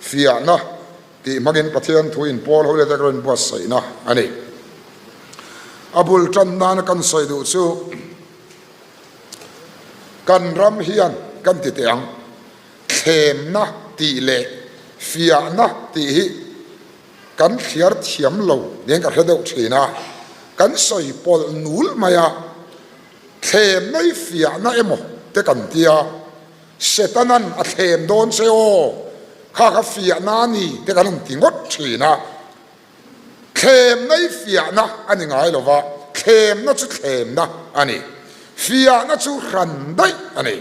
Fiahna tih hmangin Pathian thu in pawl ho leh te ka rawn buatsaihna a ni. A bul tan nana kan sawi duh chu kan ram hian kan ti teh ang, thlemna tih leh fiahna tih hi kan thliar thiam lo niin ka hre deuh thin a, kan sawi pawlh nul mai a, thlemna hi fiahna emaw te kan tia. Setanan a thlem dawn che aw, kha kha fiahna a ni te kan rawn ti ngawt thin a. Thlemna hi fiahna a ni ngai lo va, thlemna chu thlemna a ni. Fiahna chu hran daih a ni.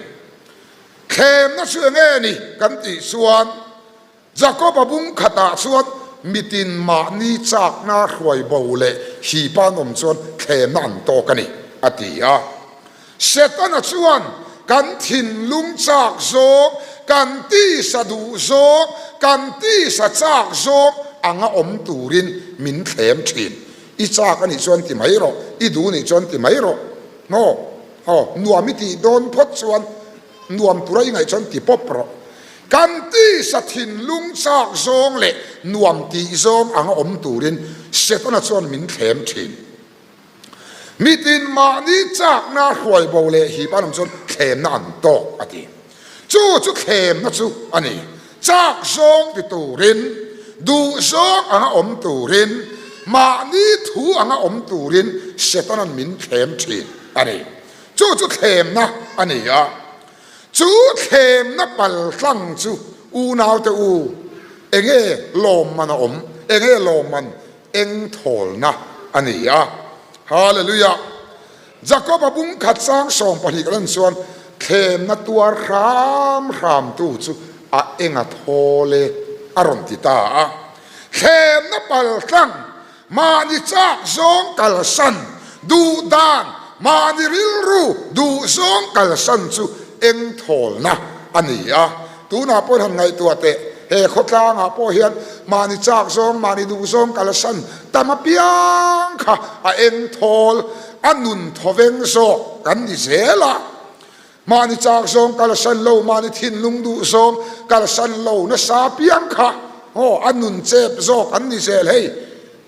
Thlemna chu eng nge ni kan tih chuan Jakob-a bung khatah chuan mitin mahni chakna hruai bo leh hipa an awm chuan thlemna an tawk a ni, a ti a. Setana chuan kan thinlung chak zawng, kan tisa duh zawng, kan tisa chak zawng anga awm turin min thlem thin. I chak a nih chuan ti mai rawh, i duh nih chuan ti mai rawh. Aw, aw, nuam i tih dawn phawt chuan Nuam tura i ngaih chuan ti pawp rawh. Kan tisa thinlung chak zawng leh nuam tih zawng anga awm turin Setana chuan min thlem thin. Mitin mahni chakna hruai bo leh hip an awm chuan thlemna an tawk a ti. Chu chu thlemna chu a ni. Chak zawng ti turin, duh zawng anga awm turin, mahni thu anga awm turin Setana'n min thlem thin a ni. Chu chu thlemna a ni a, chu thlemna pal tlang chu unaute u, enge lawmman a awm, enge lawmman eng thawlna a ni a. Hallelujah! Jakob-a bung khat sang 12 ka lan chuan thlemna tuar hram hramtu chu a enga thawl e a rawn ti ta a. Thlemna pal tlang Mahni chak zawng kalsan duh dan, mahni rilru duh zawng kalsan chu eng thawlna a ni a. Tunah pawhin han ngaihtuah teh, he khawtlangah pawh hian mahni chak zawng, mahni duh zawng kalsan tam apiang kha a eng thawl, a nun thawveng zawk kan ni zel a. Mahni chak zawng kalsan lo, mahni thinlung duh zawng kalsan lo nasa piang kha aw a nun chep zawk an ni zel hei.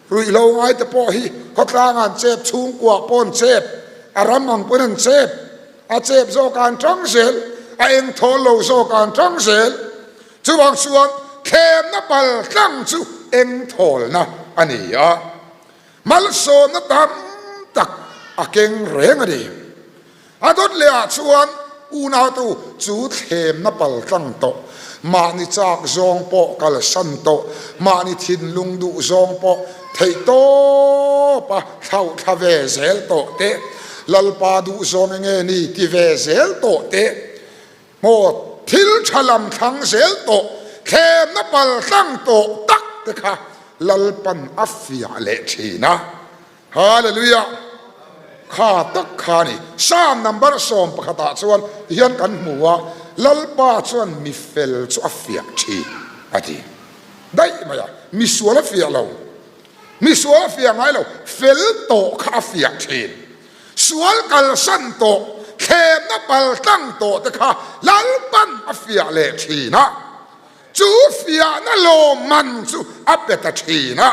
Ruihhlo ngai te pawh hi khawtlang an chep, chhungkua pawh an chep, a ram ang pawn an chep, a chep zawk an tang zel, a engthawl lo zawk an tang zel. Chuvang chuan thlemna pal tlang chu engthawlna a ni a, malsawmna tam tak a keng reng a ni. A dawt leh ah chuan unautu chu thlemna pal tlang tawh, mahni chak zawng pawh kalsan tawh, mahni thinlung duh zawng pawh theih tawp a thlauh thla ve zel tawh te, Lalpa duh zawng enge ni ti ve zel tawh te, maw thil tha lam thlang zel tawh, thlemna pal tlang tawh tak te kha Lalpan a fiah leh thin a. Hallelujah! Kha tak kha a ni. Psalm number 11 ah chuan tihian kan hmu a, Lalpa chuan mi fel chu a fiah thin a ti. Daih mai a, mi sual a fiah lo. Mi sual a fiah ngai lo, fel tawh kha a fiah thin. Sual kalsan tawh, thlemna paltlang tawh te kha Lalpan a fiah leh thin a. Chu fiahna lawmman chu a pe ta thin a.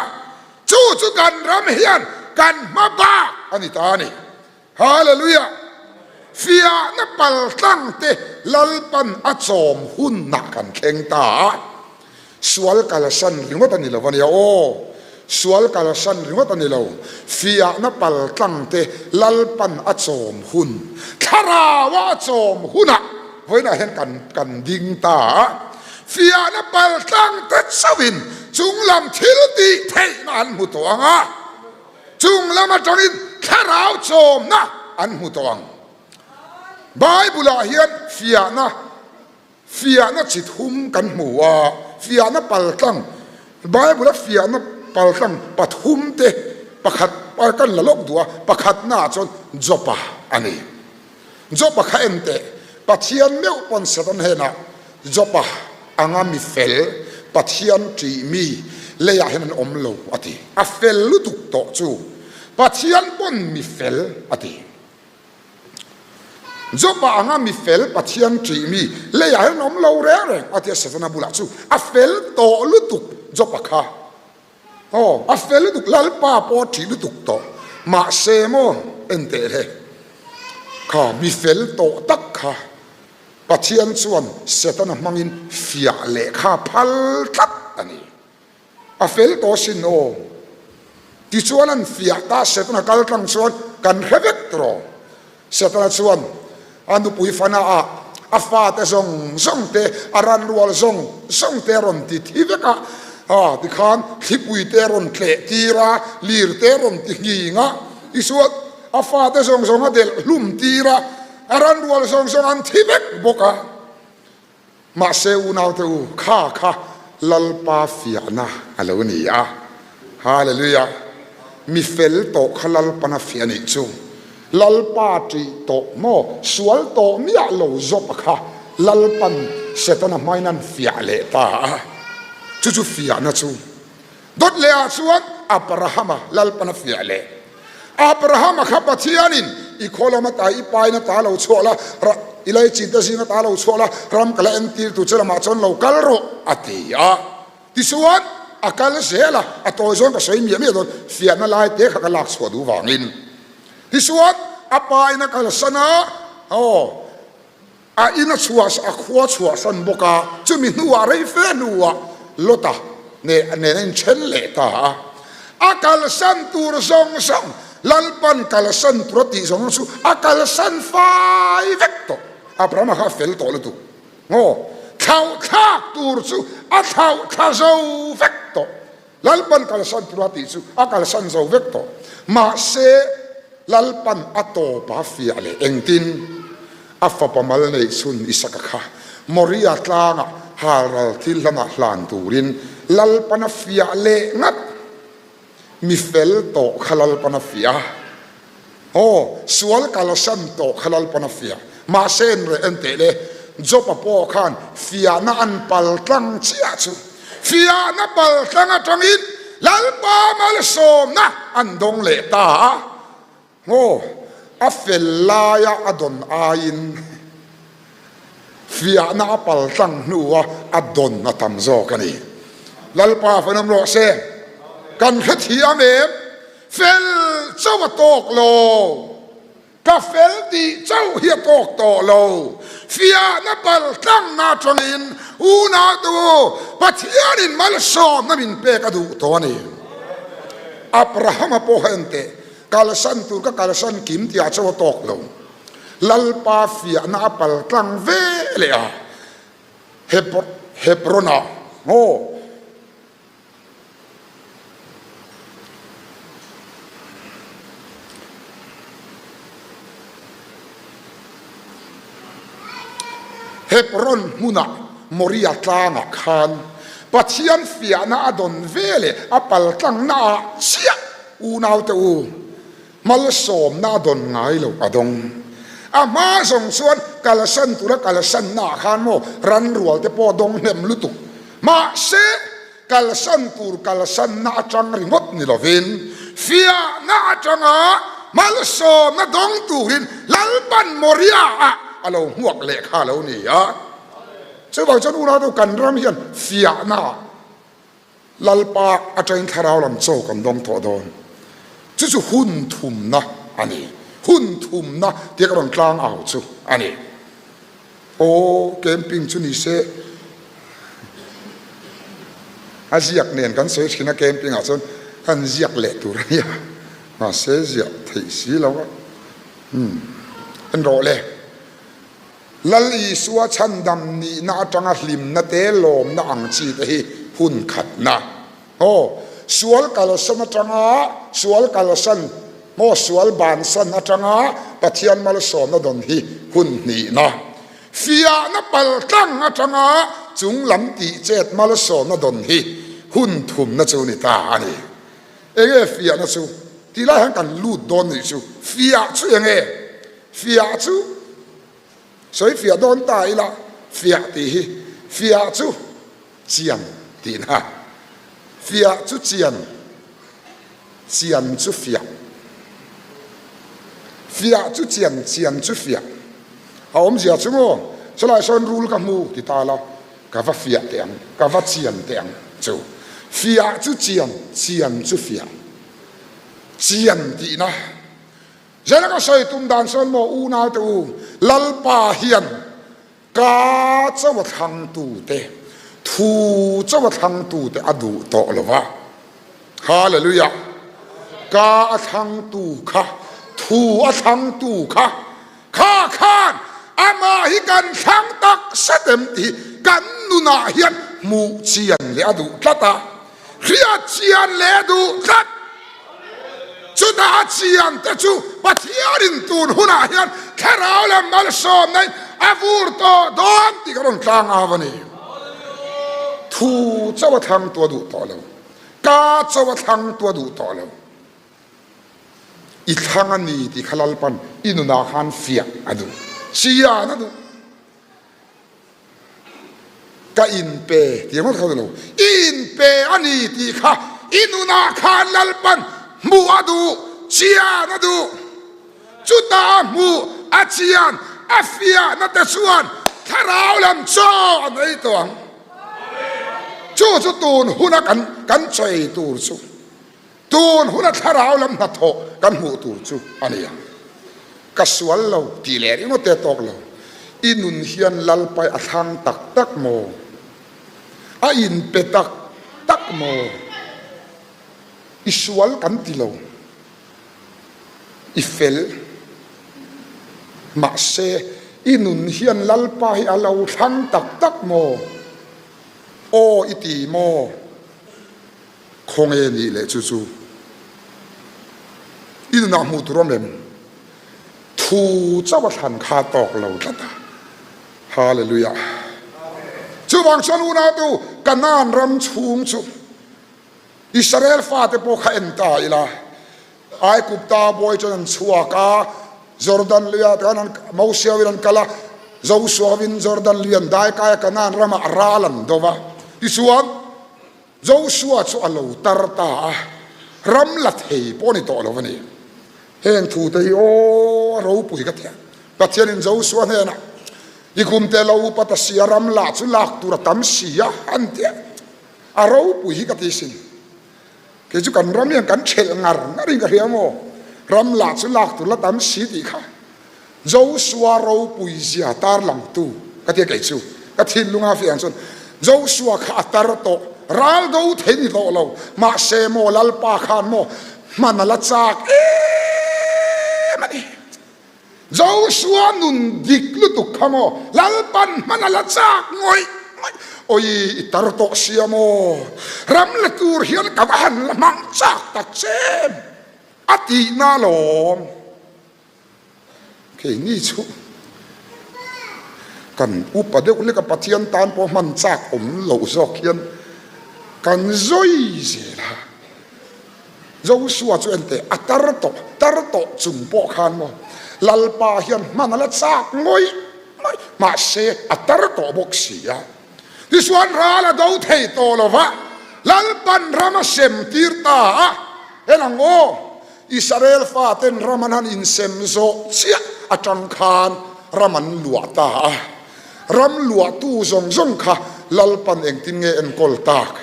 Chu chu kan ram hian kan hma bak a ni ta a ni. Hallelujah! Fiahna paltlang te Lalpan a chawm hunah kan thleng ta a. Sual kalsan ringawt a ni lo a nia aw. Sual kalsan ringawt a ni lo. Fiahna paltlang te Lalpan a chawm hun, Thlarau-a a chawm hunah vawiinah hian kan kan ding ta a. Fiahna paltlang te chauhin chunglam thil tih theihna an hmu tawh ang a, chunglam atangin thlarau chawmna an hmu tawh ang. Bible-ah hian fiahna fiahna chi thum kan hmu a, fiahna paltlang, Bible-a fiahna paltlang pathum te pakhat kan la lawk duh a, pakhatnaah chuan Job-a a ni. Job-a kha en teh, Pathian meuh pawn Satan hnenah Job-a anga mi fel, Pathian ṭih mi leiah hian an awm lo a ti. A fel lutuk tawh chu Pathian pawn mi fel a ti. Job-a anga mi fel Pathian ṭih mi leiah hian awm lo reng reng a ti a, Setana bulah chu a fel tawh lutuk Job-a kha. Aw, a fel lutuk, Lalpa pawh a ṭih lutuk tawh. Mahse maw, en teh le, kha mi fel tawh tak kha Pathian chuan Setana hmangin fiah leh kha phal tlat a ni. A fel tawh sin aw. Tichuan an fiah ta Setana kal tlang chuan kan hre vek tawh. Setana chuan a nupui fana ah a fate zawng zawng te, a ran rual zawng zawng te a rawn ti thi vek a, a tikhan thlipui te a rawn tleh tir a, lir te a rawn ti nghing a, tichuan a fate zawng zawng a delh hlum tir a, a ran rual zawng zawng an thi vek bawk a. Mahse unaute u, kha kha Lalpa fiahna a lo ni a. Hallelujah! Mi fel tawh kha Lalpan a fiah nih chu. Lalpa ṭih tawh maw, sual tawh miah lo zawpa kha Lalpan Setana hmain an fiah leh ta a. Chu chu fiahna chu. Dawt leh ah chuan Abrahama Lalpan a fiah leh. Abrahama kha Pathianin i khaw lam ata i pain ata lo chhuah la, i laichin te zing ata lo chhuah la, ram ka la entir tur che lamah chuan lo kal rawh a ti a. Tichuan a kal zel a, a tawi zawn ka sawi miah miah dawn, fiahna lai te kha ka lak chhuah duh vangin. Tichuan a pain a kalsan a, aw. A in a chhuah a khua chhuahsan bawk a, chumi hnuah rei fe hnuah Lota nen a inthen leh ta a. A kalsan tur zawng zawng, Lalpan kalsan tur a tih zawng zawng chu a kalsan fai vek tawh. Abrahama kha a fel tawh lutuk. Ngaw, thlauh thlak tur chu a thlauh thla zo vek tawh. Lalpan kalsan tur a tih chu a kalsan zo vek tawh. Mahse, Lalpan a tawp a fiah leh engtin a fapa mal neih chhun Isaka kha Moria tlangah halral thil hlanah hlan turin Lalpan a fiah leh ngat. Mi fel tawh kha Lalpan a fiah a. Aw, sual kalsan tawh kha Lalpan a fiah. Mahse en reh en teh le, Job-a pawh khan fiahna an pal tlang chiah chu fiahna pal tlang atangin Lalpa malsawmna an dawng leh ta a. Aw, a fel laia a dawn aiin fiahna a pal tlang hnua a dawn a tam zawk a ni. Lalpa fanawm rawh se, kan hrethiam em? Fel chauh a tawk lo. Ka fel tih chauh hi a tawk tawh lo. Fiahna pal tlangna atangin unautu Pathianin malsawmna min pek a duh tawh a ni. Abrahama pawh en teh, kalsan tur ka kalsan kim tihah chauh a tawk lo. Lalpa fiahna a pal tlang ve leh a, Hebron-ah maw? Hebron hmunah Moria tlangah khan Pathian fiahna a dawn ve leh a paltlangna ah chiah unaute u malsawmna a dawn ngai lo a dawng. A hma zawng chuan kalsan tura kalsanna ah khan maw ranrual te pawh a dawng hnem lutuk. Mahse, kalsan tur kalsanna atang ringawt ni lovin, fiahna atanga malsawmna dawng turin Lalpan Moria-ah a lo hmuak leh kha a lo ni a. Chuvang chuan unau kan ram hian fiahna Lalpa atangin thlarau lam chaw kan dawng tawh dawn. Chu chu hun thumna a ni. Hun thumna tia ka rawn tlang au chu a ni. Aw, camping chu ni se. A ziak nen kan sawi thin a camping ah chuan kan ziak leh tur a nia. Mahse ziah theih si lo a. Umm, en rawh le. Lal Isua chhandam nihna atanga hlimna te lawmna ang chi te hi hun khatna. Aw, sual kalsan atanga sual kalsan maw sual bansan atanga Pathian malsawmna dawn hi hun hnihna. Fiahna paltlang atanga chung lam tih chet malsawmna dawn hi hun thumna chu ni ta a ni. Enge fiahna chu? Tih lai hian kan lut dawn nih chu. Fiah chu enge? Fiah chu sawi fiah dawn ta ila fiah tih hi fiah chu Chian tihna fiah chu chian, chian chu fiah. Fiah chu chian, chian chu fiah. A awmzia chu maw, chulaiah sawn rul ka hmu ti ta la, ka va fiah teh ang, ka va chian teh ang chu. Fiah chu chian, chian chu fiah. Chian tihna. Zela ka sawi tum dan sawn maw unaute u, Lalpa hian Ka cho a thlangtute, thu cho a thlangtute a duh tawh lo va. Hallelujah! Ka a thlangtu kha, thu a thlangtu kha, kha khan amah hi kan thlang tak zet em tih hi kan nunah hian hmuh chian leh a duh tlat a, hriat chian leh a duh tlat. Chutah a chian te chu Pathianin tun hunah hian thlarau leh malsawmna in a vur tawh dawn tih ka rawn tlang au a ni. Thu chauh a thlang tu a duh tawh lo. Ka chauh a thlang tu a duh tawh lo. I thlang a ni tih kha Lalpan i nunah khan fiah a duh. Chian a duh. Ka inpe tih ngawt kha ni lo, i inpe a ni tih kha i nunah khan Lalpan hmuh a duh, chian a duh. Chutah a hmuh, a chian, a fiahna te chuan thlarau lam chaw a nei tawh ang. Chu chu tun huna kan kan chawi tur chu. Tun huna thlarau lam hnathawh kan hmuh tur chu a ni ang. Ka sual lo tih leh ringawt te tawk lo. I nun hian Lalpai a thlang tak tak maw? A inpe tak tak maw? I sual kan ti lo. I fel. Mahse, i nun hian Lalpa hi a lo thlang tak tak maw? Aw i ti maw? Khawnge nih leh chu chu i nunah hmuh tur awm em? Thu chauh a thlan kha tawk lo tlat a. Hallelujah! Chuvang chuan unautu Kanaan ram chhung chu Israel fate pawh kha en ta ila, Aigupta bawi chuan an chhuak a, Jordan luiah te khan an Mosiauin an kal a, Joshua-in Jordan lui an dai kai a, Kanaan ramah ral an do va. Tichuan, Joshua chu a lo tar ta a, ram la thei pawh a ni tawh lo a ni. Heng thute hi aw a ropui ka ti a. Pathianin Joshua hnenah, I kumte lo upa ta si a, ram lah chu lak tur a tam si a, an ti a. A ropui hi ka ti sin. Kei chu kan ram hian kan thelh ngar ngarin ka hria maw? Ram lah chu lak tur la tam si tih kha. Joshua ropui zia tarlangtu ka tia kei chu ka thinlunga fiah ang chuan Joshua kha a tar tawh, ral do thei ni tawh lo, mahse maw Lalpa khan maw hman a la chak em a ni. Joshua nun dik lutuk kha maw Lalpan hman a la chak ngawih ngawih. Awi i tar tawh sia maw, ram la tur hian ka va han la hmang chak tak che em a tihna alawm. Keini chu kan upa deuh lek a Pathian tan pawh hman chak awm loh zawk hian kan zawi zel a. Joshua chu enteh a tar tawh tar tawh chung pawh khan maw Lalpa hian hman a la chak ngawih ngawih mahse a tar tawh bawk si a. Tichuan ral a do thei tawh lo va, Lalpan ram a sem tir ta a, en ang aw. Israel faten ram an han insem zawh chiah atang khan ram an luah ta a. Ram luahtu zawng zawng kha Lalpan engtin nge enkawl tak?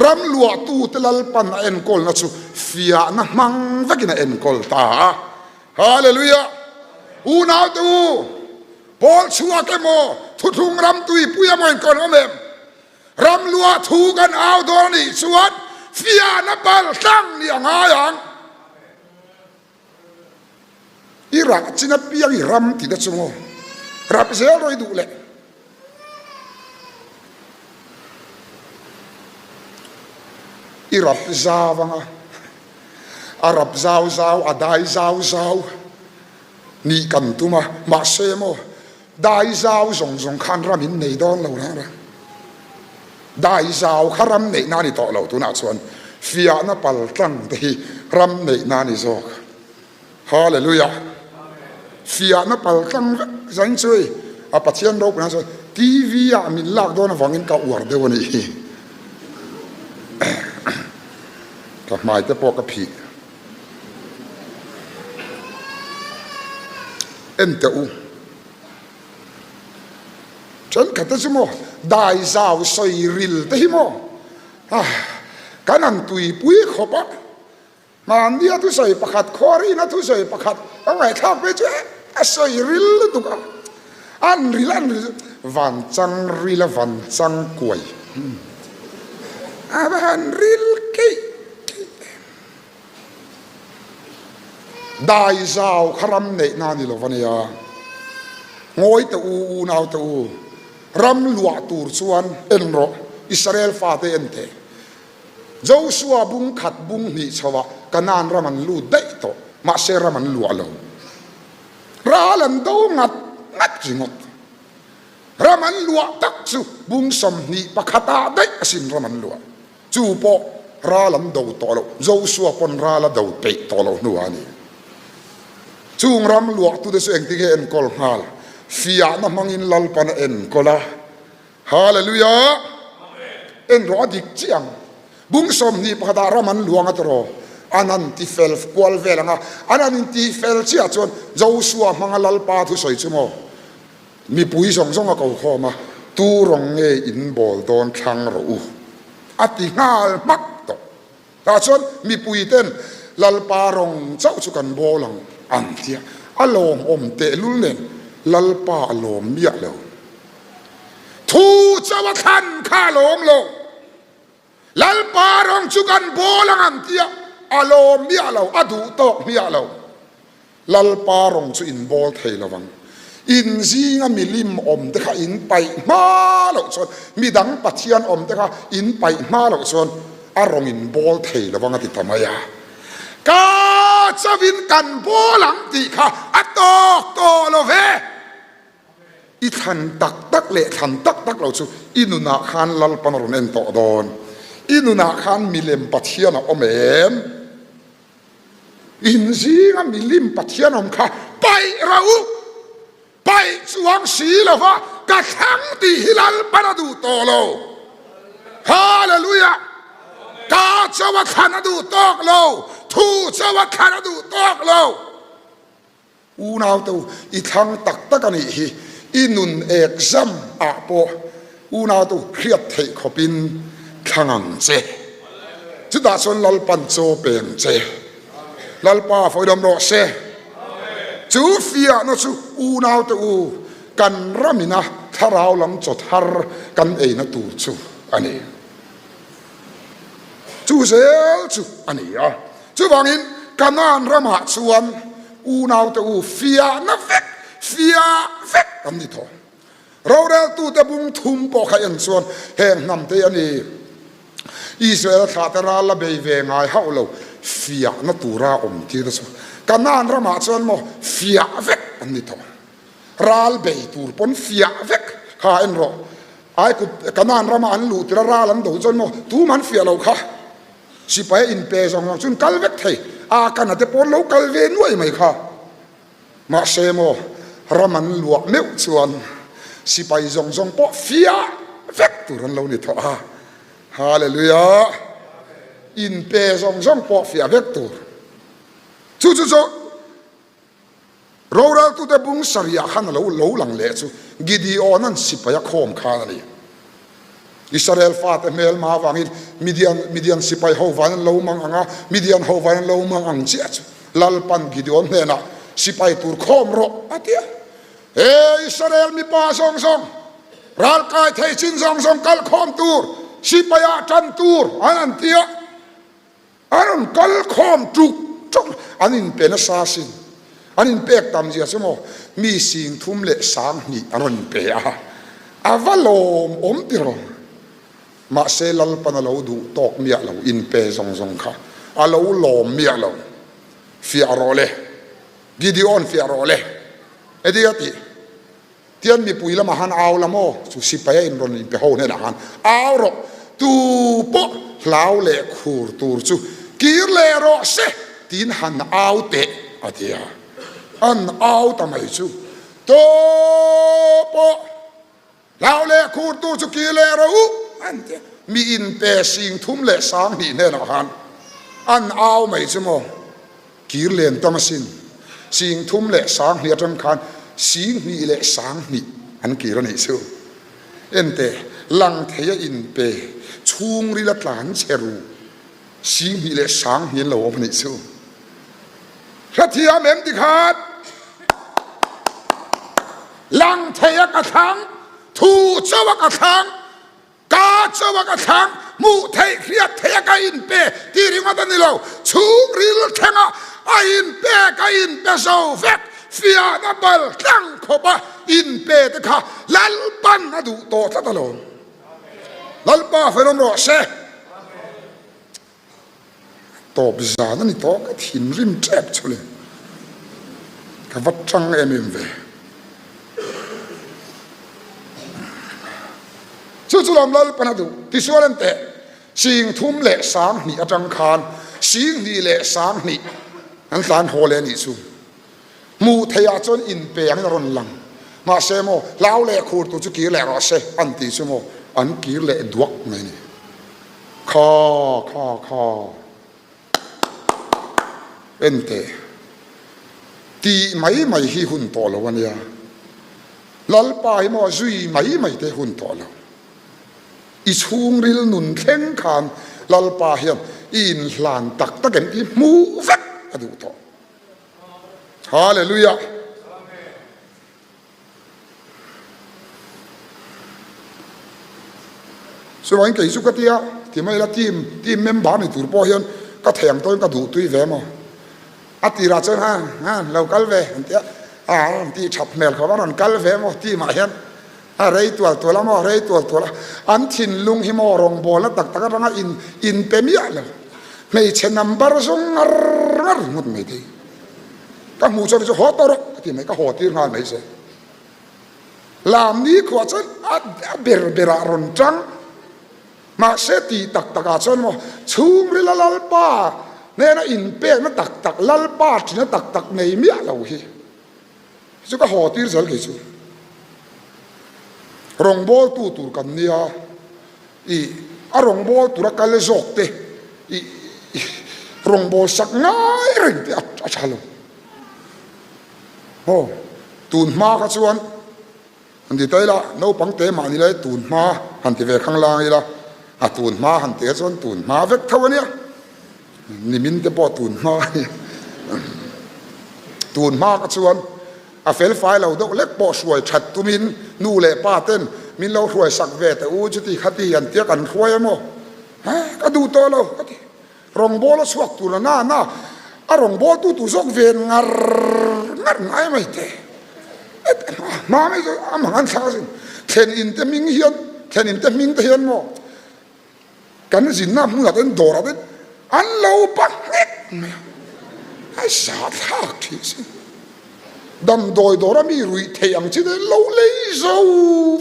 Ram luahtute Lalpan a enkawlna chu fiahna hmang vekin a enkawl ta a. Hallelujah! Unaute u, pawl chhuak emaw, thuthlung ram tuipui emaw inkawn awm em? Ram luah thu kan au dawn a nih chuan fiahna bal tlang nih a ngai ang. I rah chin apiang i ram tih te chu maw rap zel rawh i duh leh. I rap zau anga a rap zau zau a dai zau zau nih kan tum a mahse maw Dai zau zawng zawng khan ram in nei dawn lo reng reng. Dai zau kha ram neihna a ni tawh lo tunah chuan fiahna pal tlang te hi ram neihna a ni zawk. Hallelujah! Fiahna pal tlang vek zain chu hei a Pathian ropuina chuan TV ah min lak dawn avangin ka uar deuh a nih hi. Ka hmai te pawh ka phih. En teh u. Thenkhat te chu maw dai zau sawi ril te hi maw kan han tuipui khawp a, Mahnia thusawi pakhat, khuarina thusawi pakhat ka ngaihthlak phei chu a sawi ril lutuk a, an ril an ril chu van chang ril a van chang kuai a va han ril keih keih em. Dai zau kha ram neihna a ni lo va nia, ngawi teh u, unau teh u, ram luah tur chuan en rawh, Israel fate en teh. Joshua bung khat bung hnih chhoah Kanaan ram an lut daih tawh, mahse ram an luah lo. Ral an do ngat ngat ringawt. Ram an luah tak chu bung 21 ah daih asin ram an luah. Chu pawh ral an do tawh loh, Joshua pawn ral a do peih tawh loh hnuah a ni. Chung ram luahtute chu engtinge enkawl nghal? Fiahna hmangin Lalpan a enkawl a. Hallelujah! En rawh a dik chiah ang. Bung 21 ah ram an luang a tiraw? An han ti fel kual vel ang a, an han inti fel chiah chuan Joshua hmanga Lalpa thusawi chu maw? Mipui zawng zawng a ko khawm a, Tu rawng nge in bawl dawn thlang rawh u a ti nghal hmak tawh. Tah chuan mipui ten Lalpa rawng chauh chu kan bawl ang an ti a, a lawmawm tehlul nen Lalpa a lawm miah lo. Thu chauh a thlan kha a lawm lo. Lalpa rawng chu kan bawl ang an ti a, a lawm miah lo, a duh tawk miah lo. Lalpa rawng chu in bawl thei lo vang. In zinga milim awm te kha in paih hma loh chuan, midang Pathian awm te kha in paih hma loh chuan a rawng in bawl thei lo vang a ti ta mai a. Ka chauhin kan bawl ang tih kha a tawk tawh lo ve. I thlan tak tak leh thlan tak tak lo chu i nunah khan Lalpan a rawn en tawh dawn. I nunah khan milem Pathian a awm em? In zinga milim Pathian awm kha paih rawh u, paih chuang si lova ka thlang tih hi Lalpan a duh tawh lo. Hallelujah! Ka chauh a thlan a duh tawk lo, thu chauh a thlan a duh tawk lo. Unaute u, i thlang tak tak a nih hi, i nun exam ah pawh unaute u hriat theih khawpin thlang ang che. Chutah chuan Lalpan chaw peng che. Lalpa fawidawm rawh se. Chu fiahna chu unaute u kan ramina thlarau lam chaw thar kan eina tur chu a ni. Chu zel chu a ni a. Chuvangin Kanaan ramah chuan unaute u fiahna vek, fiah vek an ni tawh. Roreltute bung thum pawh kha en chuan heng hnam te a ni. Israel thlahte ral la bei ve ngai hauh lo fiahna tura awm tir te chu Kanaan ramah chuan maw fiah vek an ni tawh. Ral bei tur pawn fiah vek kha en rawh. Aikup Kanaan rama an luh tir a ral an do chuan maw tum an fiah lo kha. Sipai a inpe zawng zawng chuan kal vek thei a, ka nate pawn lo kal ve nuai mai kha. Mahse maw, ram an luah meuh chuan sipai zawng zawng pawh fiah vek tur an lo ni thawh a. Hallelujah! Inpe zawng zawng pawh fiah vek tur. Chu chu chu. Roreltute bung sarihah khan a lo lo lang leh chu Gideon-a'n sipai a khawm khan a ni. Israel fate hmelma avangin Midian Midian sipai ho vain an lo mang ang a, Midian ho vain an lo mang ang chiah chu Lalpan Gideon hnenah sipai tur khawm rawh a ti a. He Israel mipa zawng zawng, ralkai thei chin zawng zawng kal khawm tur, sipaiah tan tur an an ti a. A rawn kal khawm ṭuk ṭuk, an inpe nasa asin. An inpek tam zia chu maw, mi 3000 an rawn inpe a, a va lawmawm ti rawn. Mahse Lalpan a lo duh tawk miah lo, inpe zawng zawng kha a lo lawm miah lo. Fiah rawh le, Gideon fiah rawh le, heti a tih. Tian mipui lamah khan au la maw? Chu sipai a inrawn inpe ho hnenah khan au rawh, tu pawh hlau leh khur tur chu kir leh rawh se tiin han au teh a ti a. An au ta mai chu, Tu pawh hlau leh khur tur chu kir leh rawh u an ti a. Mi inpe 32,000 hnenah khan an au mai chu maw? Kir len tam asin. 32,000 atang khan 22,000 an kir a nih chu. Enteh, lang thei a inpe, chhungril a tlan chhe ru, 20 leh 20 an lo awm a nih chu. Hrethiam em tikhan lang thei a ka thlang, thu chauh a ka thlang, Ka chauh a ka thlang, hmuh theih hriat theih a ka inpe tih ringawt a ni lo, chhungril thlengah a inpe ka inpe zo vek, fiahna bal tlang khawp a inpe te kha Lalpan a duh tawh tlat alawm. Lalpa felawm rawh se. Tawp zan a ni tawh ka thinrim tep chu le, ka va tang em em ve. Chu chu lam Lalpan a duh tisual an teh, 30 leh 20 atang khan 20 leh 20 an tlan haw leh a nih chu. Hmuh theih ah chuan inpe angin a rawn lang. Mahse maw, hlau leh khur tur chu kir leh rawh se an ti chu maw, an kir leh duak mai a ni. Kha kha kha en teh tih mai mai hi hun tawh lo a nia, Lalpa hi maw zui mai mai te hun tawh lo. I chhungril nun thleng khan Lalpa hian i inhlan tak tak em tih hmuh vek a duh tawh. Hallelujah! Chuvangin kei chu ka tia ti mai ila team team member ni tur pawh hian ka thei ang tawhin ka duh tui ve maw? A tirah chuan ha ha lo kal ve an tia a rawn tih that hmel khawp a rawn kal ve maw team ah hian a rei tual tual a maw rei tual tual a an thinlung hi maw rawngbawlna tak tak atanga in in pe miah lo hmeichhe number zawng ngar ngar ngawt mai thei. Ka hmuh chuan chu haw tawh rawh ka ti mai, ka haw tir nghal mai che. Lam ni khuah chuan a ber berah rawn tang, mahse tih tak takah chuan maw chhungrila Lalpa hnena inpekna tak tak, Lalpa ṭhina tak tak nei miah lo hi chu ka haw tir zel kei chu. Rawngbawltu tur kan nia. I a rawngbâwl tura kal zawk te, i rawngbâwl sak ngai reng te a tha lo. Aw, tun hma kha chuan han ti ta ila, naupang te mah ni lai tun hma han ti ve khang lang ila, a tun hma han ti kha chuan tun hma vek tho a nia, nimin te pawh tun hma a nia. Tun hma kha chuan. A felfai lo deuh lek pawh hruai that tumin nu leh pa ten min lo hruai sak ve teh u chuti khati an tia kan hruai emaw ha ka duh tawh lo ka ti. Rawngbâwl a chhuak tur a na na a rawngbâwl tu tur zawk ven ngar ngar ngai mai te hma mai chu a mang an thlak asin thlen in te hming hian thlen in te hming te hian maw Kan zinna hmunah ten dawrah ten an lo pa nghek mai a, a zahthlak thin a sin. Damdawi dawra mi ruih theih ang chi te lo lei zo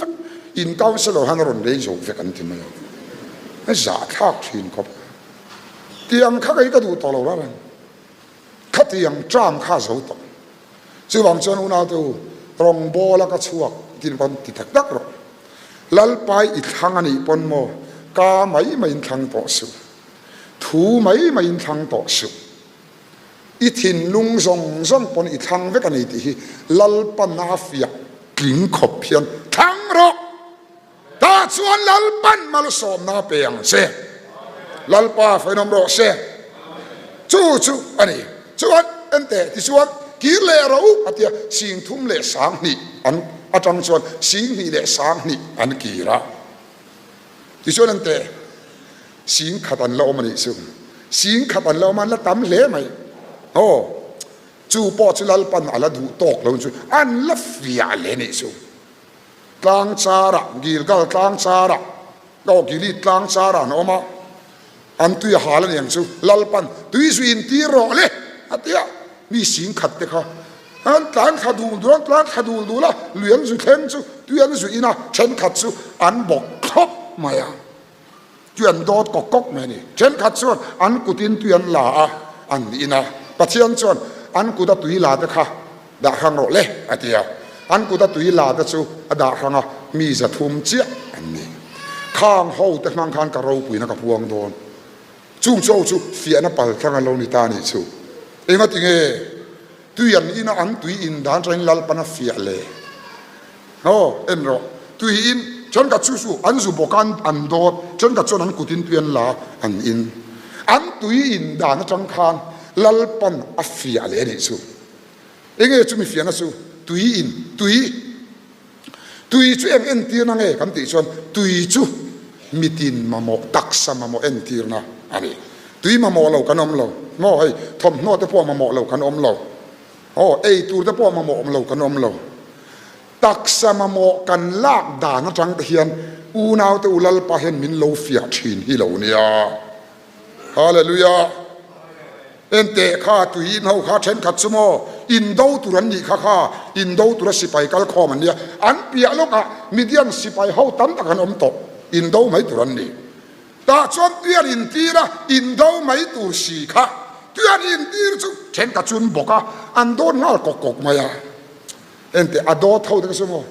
vek, in councillor han a rawn lei zo vek an ti mai a, a zahthlak thin khawp a. Tiang kha kei ka duh tawh lo rang reng, khatiang term kha a zo tawh. Chuvang chuan unaute u, rawngbawla ka chhuak tin pawn ti tak tak rawh. Lalpai i thlang a nih pawn maw, ka mai maiin thlang tawh suh. Thu mai maiin thlang tawh suh. I thinlung zawng zawng pawn i thlang vek a ni tih hi Lalpan a fiah tling khawp hian thlang rawh. Tah chuan Lalpan malsawmna a pe ang che. Lalpa fainawm rawh se. Chu chu a ni. Chuan enteh tichuan kir leh ro a tia 30 leh 20 an atang chuan 20 leh 20 an kir a. Tichuan enteh 10,000 an la awm a nih chu. 10,000 an la awm a, an la tam hle mai. Aw, chu pawh chu Lalpan a la duh tawk lo chu an la fiah hle a nih chu. Tlang charah, Gilgal tlang charah, aw Gilead tlang charah an awm a, an tui a hal a ni ang chu, Lalpan tui zui in tir rawh le a ti a, mi 10,000 te kha an tlan thla dul dul, an tlan thla dul dul a, lui an zu thleng chu tui an zui in a, thenkhat chu an bawk thlawp mai a. Tui an dawt kawk kawk mai a ni. Thenkhat chuan an kutin tui an la a, an in a. Pathian chuan an kuta tui la te kha dah hrang rawh le a ti a. An kuta tui la te chu a dah hrang a, mi 300 chiah an ni. Khang ho te hmang khan ka ropuina ka puang dawn. Chung chu ho chu fiahna pal tlang an lo ni ta a nih chu. Engati nge tui an in a, an tui in dan atangin Lalpan a fiah le? Aw, en rawh. Tui in. Thenkhat chu chu an zu bawk a, an dawt, thenkhat chuan an kutin tui an la, an in. An tui in dan atang khan Lalpan a fiah leh a nih chu. Enge chumi fiahna chu? Tui in, tui. Tui chu eng entirna nge kan tih chuan tui chu mitin mamawh, taksa mamawh entirna a ni. Tui mamawh lo kan awm lo. Maw hei thawmhnaw te pawh mamawh lo kan awm lo. Aw ei tur te pawh mamawh awm lo kan awm lo. Taksa mamawh kan lak dan atang te hian unaute u Lalpa hian min lo fiah thin hi lo nia. Hallelujah! Enteh kha tui in ho kha thenkhat chu maw indo tur an nih kha kha indo tura sipai kal khawm an nia. An piah lawkah Midian sipai ho tam tak an awm tawh indo mai tur an ni. Tah chuan tui an intir a, indo mai tur si kha tui an intir chu thenkhat chu an bawk a, an dawn nghal kawk kawk mai a. Enteh a dawt ho te ka sawi maw?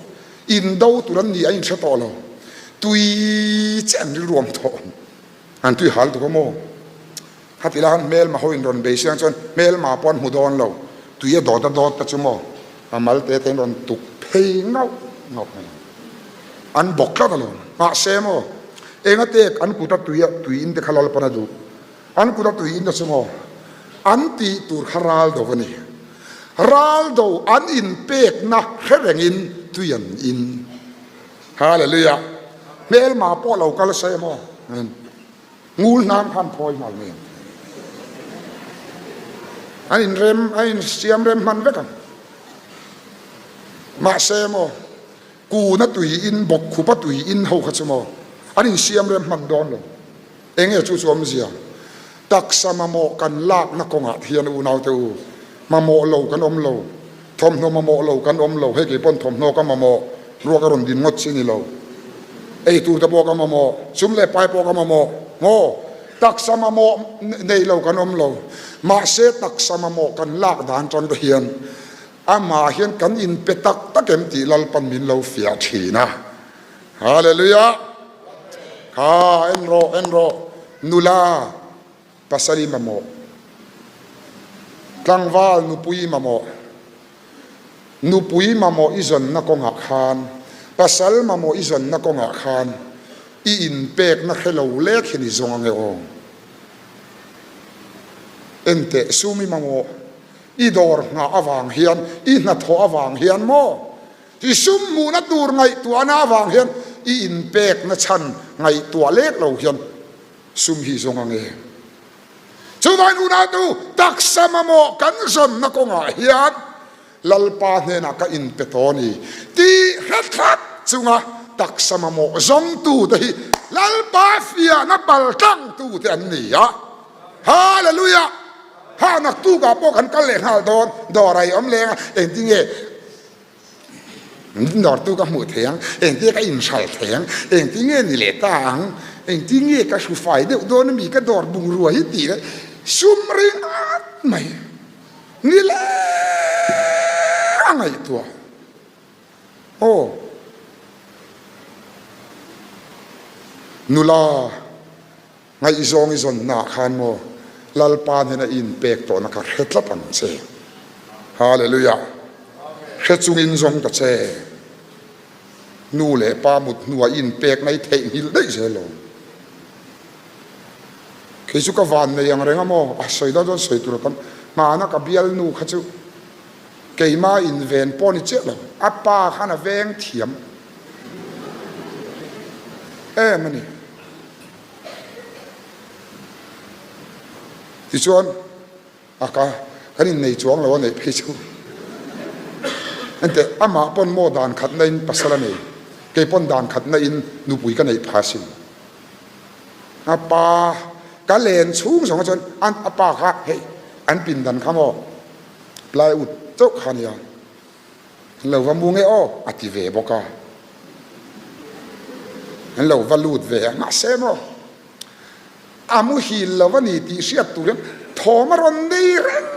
Indo tur an ni a inhre tawh lo. Tui chiah an rilru awm tawh. An tui hal tuk a maw? Khati lai khan hmelma ho in rawn bei siang chuan hmelma pawh an hmu dawn lo. Tui a dawt a dawt te chu maw? A mal te te in rawn tuk phei ngauh ngauh mai. An bawk tlat alawm. Mahse maw? Engatek an kut a tui a tui in te kha Lalpan a duh. An kut a tui in a chu maw? An tih tur kha ral do a ni. Ral do an inpekna hre rengin tui an in. Hallelujah! Hmelma pawh lo kal se maw? Ngul hnam khan phawi nghal mai ang. An inrem, an insiam rem hman vek ang. Mahse maw, kuna tui in, bawkkhupa tui in ho kha chu maw, an insiam rem hman dawn lo. Enge chu chu awmzia? Taksa mamawh kan lakna kawngah hian unaute u, mamawh lo kan awm lo, thawmhnaw mamawh lo kan awm lo, hei kei pawn thawmhnaw ka mamawh, ruak a rawn din ngawt chi ni lo, ei tur te pawh ka mamawh, sum leh pai pawh ka mamawh, maw? Taksa mamawh nei lo kan awm lo, mahse taksa mamawh kan lak dan tan te hian amah hian kan inpe tak tak em tih Lalpan min lo fiah thin a. Hallelujah! Kha en rawh, en rawh, nula pasal i mamawh, tlangval nupui i mamawh, nupui mamawh i zawnna kawngah khan, pasal mamawh i zawnna kawngah khan i inpekna hre lo lek hian i zawng ange aw. Enteh, sum i mamawh, i dawr nghah avang hian, i hnathawh avang hian maw? I sum hmuhna tur ngaihtuahna avang hian i inpekna chhan ngaihtuah lek lo hian sum hi zawng ang e. Chuvangin unautu, taksa mamawh kan zawnna kawngah hian Lalpa hnenah ka inpe tawh a ni tih hre thlap chunga taksa mamawh zawngtute hi Lalpa fiahna paltlangtute an ni a. Hallelujah! Ha naktukah pawh kan kal leh nghal dawn, dawr a i awm leng a, engtinge? Dawrtu ka hmuh thei ang, engtia ka inhral thei ang, engti nge ni leh ta ang, engti nge ka hru fai deuh dawn ami ka dawr bungrua hi tih leh sum ringawt mai ni leh a ngaihtuah. Aw nula. Ngaihzawng i zawnnaah khan maw Lalpa hnena i inpek tawhna kha hre tlat ang che. Hallelujah! Hre chungin zawng ta che. Nu leh pa mut hnuah i inpekna i theihnghilh daih zel lo. Kei chu ka van nei ang reng a maw? A sawi dawn chuan sawi tur a tam. Hmana ka bialnu kha chu keima inven pawh a ni chiah lo. A pa khan a veng thiam em a ni. Tichuan a ka kan innei chuang lo a neih phei chu engteh amah pawn maw dan khatna in pasal a nei kei pawn dan khatna in nupui ka neih pha sin a pa ka len chhung zawng chuan an a pa kha hei an pindan kha maw plywood chauh kha nia An lo va mu nge aw a ti ve bawk a. An lo va lut ve a, mahse maw a muhil lo a ni tih hriat tur hian thawm a rawn nei reng.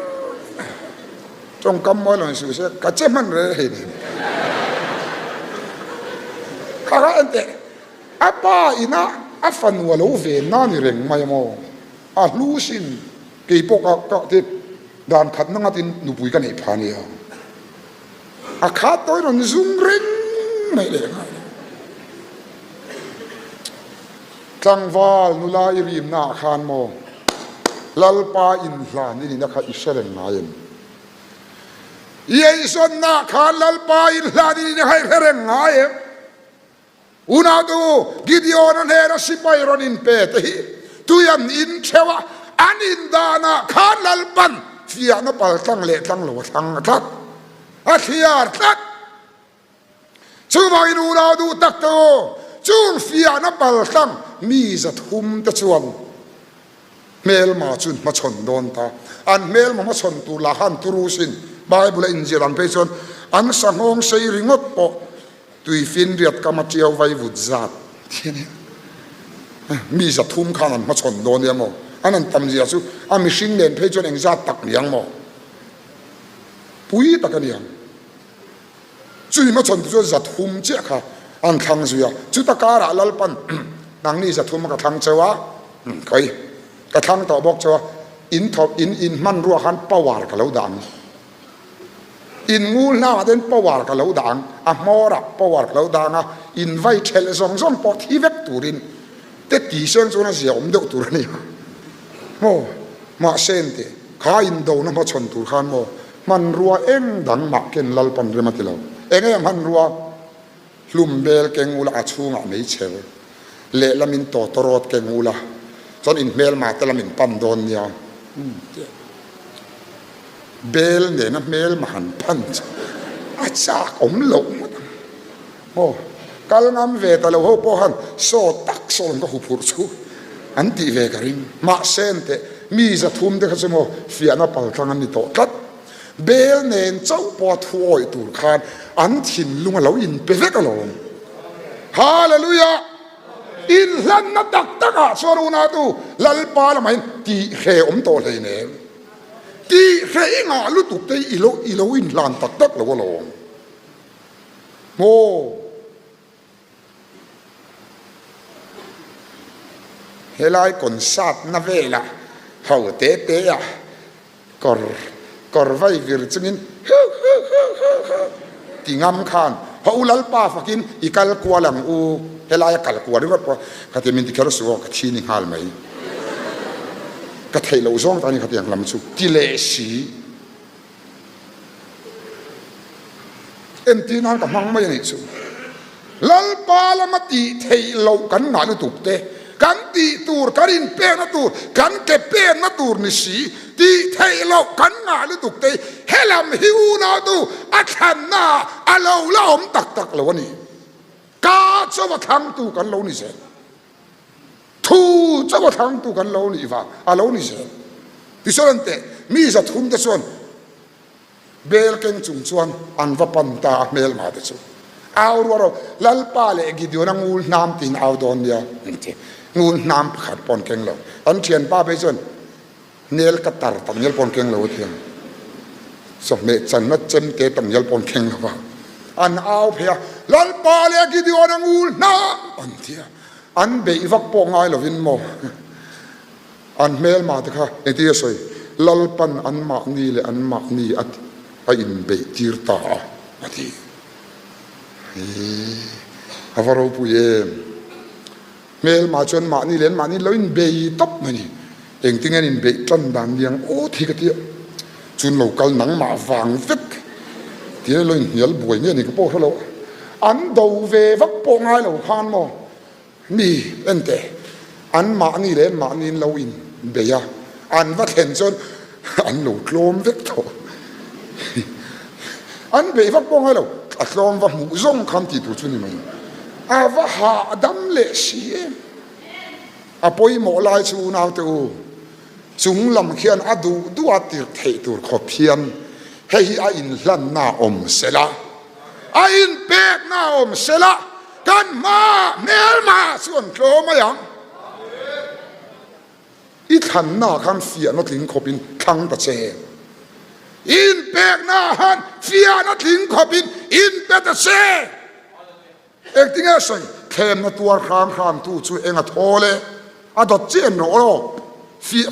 Tawngkam mawi lo ni suh se, ka che hman reng hei ni. Kha kha enteh, a pa ina a fanu a lo ven na ni reng mai maw, a hlu sin. Kei pawh ka ka ti dan khat na ngatin nupui ka neih pha nia. A khat tawi rawn zung reng mai leh nghal. Tlangval nula i rimna ah khan maw Lalpa inhlan i nihna kha i hre reng ngai em? I eizawnna ah khan Lalpa inhlan i nihna kha i hre reng ngai em? Unautu Gideon-a hnena sipai rawn inpe te hi tui an in theuh a, an indan ah khan Lalpan fiahna paltlang leh tlang lo a thlang tlat, a thliar tlat. Chuvangin unau duh tak te u, chung fiahna paltlang mi 300 te chuan hmelma chu an hmachhawn dawn ta. An hmelma hmachhawn tur lah kha an turu sin. Bible a inziah dan phei chuan an sanghawng sei ringawt pawh tuifinriat kam a tiau vai vut zat thi a nia. Mi 300 khan an hmachhawn dawn nia maw? An han tam zia chu a mihring nen phei chuan engzat tak ni ang maw? Pui tak a ni ang. Chumi hmachhawn tu chuan 300 chiah kha an thlang zui a, chuta karah Lalpan nangni 300 a ka thlang cheu a, khawi ka thlang tawh bawk cheu a, in thaw in in hmanrua khan power ka lo dah ang, in ngul hnangah te hian power ka lo dah ang, a hmawrah power ka lo dah ang a, in vai thelh zawng zawng pawh thi vek turin te ti seng chuan a zia awm deuh tur a ni a maw, mahse engteh kha indona hmachhawn tur khan maw Hmanrua eng dang mah ken Lalpan rem a ti lo. Eng nge hmanrua? Hlum bel keng ula a chhungah meichher lehlamin tawtawrawt keng ula chuan in hmelma te lam in pan dawn nia. Bel nena hmelma han pan chu a chak awm loh ngawt ang. Aw, kal ngam ve ta lo ho pawh khan saw tak saw lam ka huphurh chu an tih ve ka ring. Mahse an teh, mi 300 te kha chu maw fiahna paltlang an ni tawh tlat. Bel nen chauh pawha thu awih tur khan an thinlung a lo inpe vek alawm. Hallelujah! Inhlanna tak takah chuan unautu Lalpa lamah hian tih hrehawm tawh hleinem. Tih hreh i ngah lutuk te hi i lo inhlan tak tak lo alawm. Maw? Helai concert na velah ho te te ah kawr kawr vai vir chungin huh huh huh huh huh ti ngam khan haw u Lalpa fakin i kal kual ang u helai a kal kual ringawt pawh khatia min ti kher suh aw ka thi ni nghal mai ka theih loh zawng tak a ni khatiang lam chu ti leh si. Entir nan ka hmang mai a nih chu. Lalpa lama tih theih loh kan ngah lutuk te, kan tih tur, kan inpekna tur, kan ke penna tur ni si, tih theih loh kan ngah lutuk te helam hi unautu a thlanna ah a lo la awm tak tak lo a ni. Ka chaw a thlangtu kan lo ni zel. Thu chaw a thlangtu kan lo nih vang a lo ni zel. Tichuan an teh, mi 300 te chuan bel keng chung chuan an va pan ta a hmelma te chu. Au ruah ro, Lalpa leh Gideon a ngul hnam tiin au dawn nia an ti. Ngul hnam pakhat pawh an keng lo. An thianpa phei chuan Nel ka tar tak ngial pawn keng lo a ti ang. Chawhmeh channa chem te tak ngial pawn keng lo a. An au phei a, Lalpa leh Gideon a ngul hna an ti a. An beih vak pawh ngai lovin maw an hmelma te kha engtin a sawi, Lalpan anmahni leh anmahni a a inbeih tir ta a a ti. Hii a va ropui em. Hmelma chuan mahni leh mahni lo inbei tawp mai ni. Engtin nge an inbeih tan dan niang aw thi ka ti a, chun lo kal nangmah vang vek tia lo inhnial buai nge ni ka pawh hre lo. An do ve vak pawh ngai lo khan maw mi ente an mahni leh mahni in lo inbei a, an va thlen chuan an lo tlawm vek tawh. An beih vak pawh ngai lo, a tlawm va hmuh zawng khan tih tur chu ni mai. A va hahdam leh si em. A pawimawh lai chu unaute u, chung lam khian a duh duh a tirh theih tur khawp hian hei hi a inhlanna a awm sela, a inpekna a awm sela, kan hmaah hmelma chu an tlawm mai ang. I thlanna khan fiahna tling khawpin thlang ta che. I inpekna khan fiahna tling khawpin inpe ta che. Engtinge sawi? Thlemna tuar hram hramtu chu eng a thawl e? A dawt chiah em rawh aw?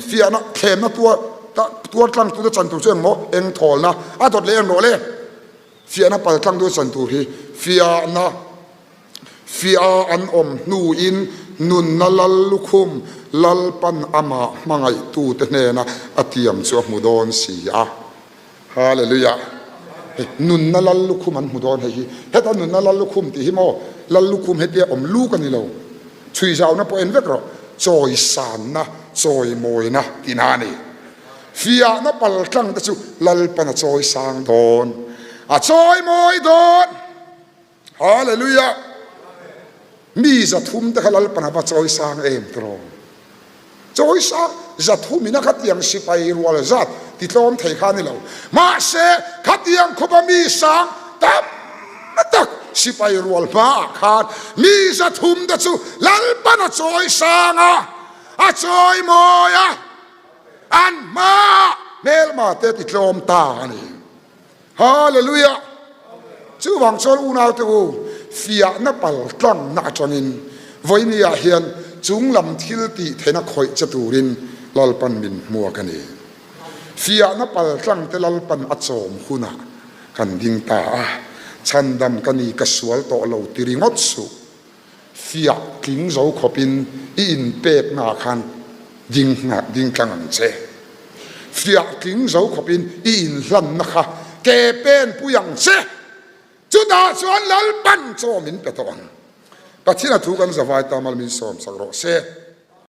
Fiahna, thlemna tuar tuar tlangtute chan tur chu eng maw? Eng thawlna? A dawt leh eng rawh le? Fiahna pal tlangtu chan tur hi fiahna. Fiah an awm hnuin Nunna lal lukhum Lalpan amah hmangaihtute hnena a tiam chu a hmu dawn si a. Hallelujah! Hei nunna lal lukhum an hmu dawn hei hi. Heta nunna lal lukhum tih hi maw lal lukhum hetia awm lu ka ni lo. Chhui zauna pawh en vek rawh. Chawisanna, chawimawina tihna a ni. Fiahna paltlang te chu Lalpan a chawisang dawn. A chawimawi dawn. Hallelujah! Mi zathum te kha Lalpan a va chawisang em tiraw? Chawisang zathum in a khatiang sipai rual zat ti tlawm thei kha a ni lo. Mahse, khatiang khawpa mi sang tam tak sipai rual hmaah khan mi zathum te chu Lalpan a chawisang a, a chawimawi a, an hmaah hmelma te ti tlawm ta a ni. Hallelujah! Chuvang chuan unaute u, fiahna pal tlangna atangin vawinia hian chunglam thil tih theihna khawih che turin Lalpan min hmuak a ni. Fiahna pal tlangte Lalpan a chawm hunah kan ding ta a, chhandam ka ni ka sual tawh lo ti ringawt suh. Fiah tling zo khawpin i inpeknaah khan ding ding tlang ang che. Fiah tling zo khawpin i inhlanna kha ke pen pui ang che. Chutah chuan Lalpan chaw min pe tawh ang. Pathian a thu kan zavai ta mal min sawmsak rawh se.